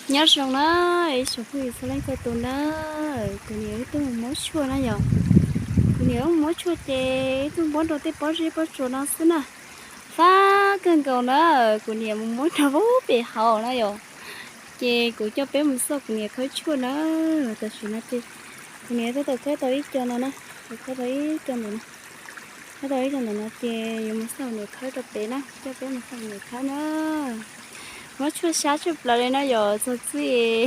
Nyob zoo na, ib tsoom phooj ywg txhua leej txhua tus na, kuv niam wb tuaj mus muab tshuaj na yom. Kuv niam wb mus muab tshuaj ces wb tuaj muab rau tej pob zeb pob tsuas no xwb na. Fab kawg nkaus na, kuv niam mus muab rau pem hauv na yom. Ces kuv coj peb mus xauj kuv niam khawb tshuaj na. Tam sim no ces kuv niam tab tom khawb tau ib co no na, khawb tau ib co ntawm no, khawb tau ib co ntawm no ces yuav mus xauj kuv niam khawb rau pem na, coj peb mus xauj kuv niam khawb na. Muab tshuaj sab tshuaj plaws li no yom, txog txij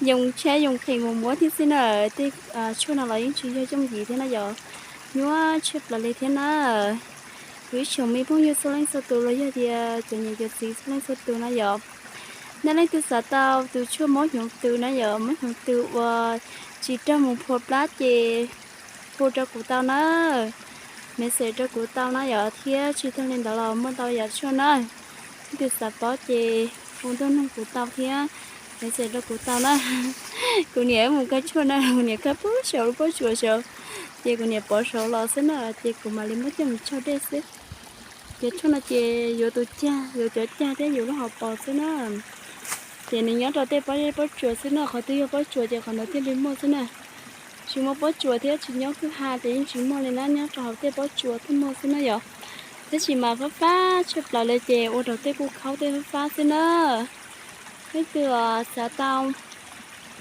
yoo tshab yoo qhees mus muab thiab xwb na. Tej tshuaj no los yeej tsis yog yooj yim thiab na yom, nyuaj tshuaj plaws li thiab na. Kuv ib tsoom me phooj ywg txhua leej txhua tus los yog tias cov niam cov txiv txhua leej txhua tus na yom, nej leej twg xav tau tus tshuaj mob hnyuv tws na yom, mob hnyuv tws uas tsis raug mus phua plab ces hu rau kuv tau na, message rau kuv tau na yom, thiab tsis tag li ntawd los muaj ntau yam tshuaj na. Leej twg xav paub ces hu tuaj nug kuv tau thiab message rau kuv tau na. Kuv niam mus khawb tshuaj na, kuv niam khawb puag saum lub pob tsuas saud, ces kuv niam pov saud los xwb na, ces kuv mam li muab coj mus tsau dej xwb. Ces tshuaj no ces yuav tus cag, yuav cov cag thiab yuav lub hauv paus xwb na. Ces nws nyob rau tej pob zeb pob tsuas xwb na, qhov twg yog pob tsuas ces qhov ntawd thiaj li muaj xwb na. Tsis muaj pob tsuas thiab tsis nyob kwj ha ces yeej tsis muaj li na, nyob rau hauv tej pob tsuas thiaj muaj xwb na yom. Tab sis mas fab fab tshuaj plaws li ces ua rau tej kuj khaub tej fab fab xwb na. Leej twg xav tau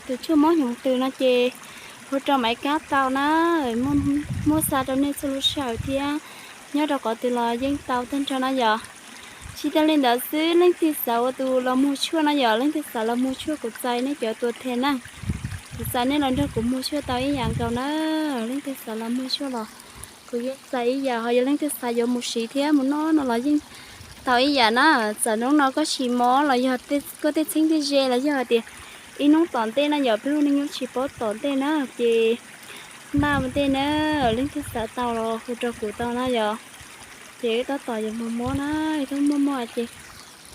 tus tshuaj mob hnyuv tws no ces hu rau Maiv Kab tau na, muab xa rau nej txhua lub sij hawm thiab, nyob rau qhov twg los yeej tau tag nrho na yom. Tsis tas li ntawd xwb, leej twg xav ua tus los muag tshuaj na yom, leej twg xav los muag tshuaj kuv txais nej cov tua them na, kuv txais nej los nrog kuv muag tshuaj tau ib yam nkaus na. Leej twg xav los muag tshuaj los kuv yeej txais ib yam, ho yog leej twg xav yuav mus siv thiab mus noj no los yeej tau ib yam na. Txawm hnub no koj siv mob los yog koj tej txheeb tej ze los yog hais tias ib hnub tom ntej na yom, peb ua neej nyob tsis paub tom ntej na ces npaj ua ntej na, leej twg xav tau los hu rau kuv tau na yom. Ces wb tab tom yuav mus muab na, wb tab muaj muaj ces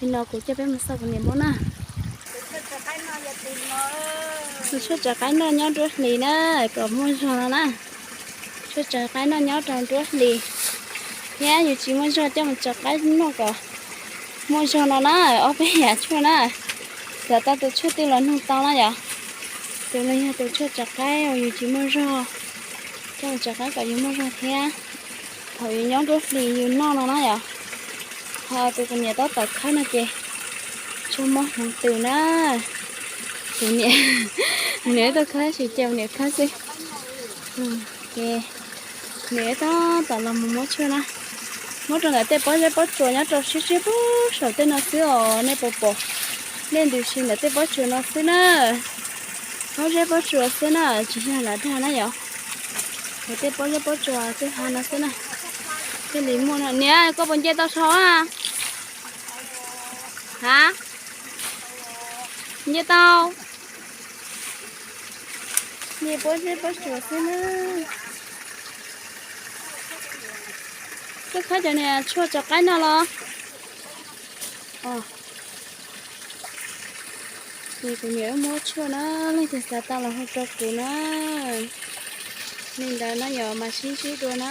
li no kuv coj peb mus xauj kuv niam muab na. Tus tshuaj tsav qaib noj nyob nruab hlis na, kom muaj zog no na. Tshuaj tsav qaib noj nyob rau nruab hlis, thiab yus tsis muaj zog coj mus tsav qaib noj kom muaj zog no na. Ob peb yam tshuaj na, xav tau tus tshuaj twg los nug tau na yom. Tus no yog tus tshuaj tsav qaib uas yus tsis muaj zog, coj mus tsav qaib kom yus muaj zog thiab. Thaum yus nyob nruab hlis yus noj no na yom. Ho tus kuv niam tab tom khawb no ces tshuaj mob hnyuv tws na. Kuv niam, kuv niam tau khawb tsis ces kuv niam khawb xwb. Ces kuv niam tab tom los mus muab tshuaj na. Muab rau ntawm tej pob zeb pob tsuas nyob rau siab siab puag saum tej no xwb os, nej puas pom? Nej ntws si ntawm tej pob tsuas no xwb na. Pob zeb pob tsuas xwb na, tsis yog lam dag na yom. Ntawm tej pob zeb pob tsuas tej hav no xwb na. Thiaj li muaj no. Niam, koj puas nce tau sau a? Ha? Nce tau. Nce pob zeb pob tsuas xwb na. Koj khawb cov niag tshuaj tsav qaib no los? Ces kuv niam wb muab tshuaj na, leej twg xav tau los hu rau kuv na. Li ntawd na yom, mas sib ntsib dua na.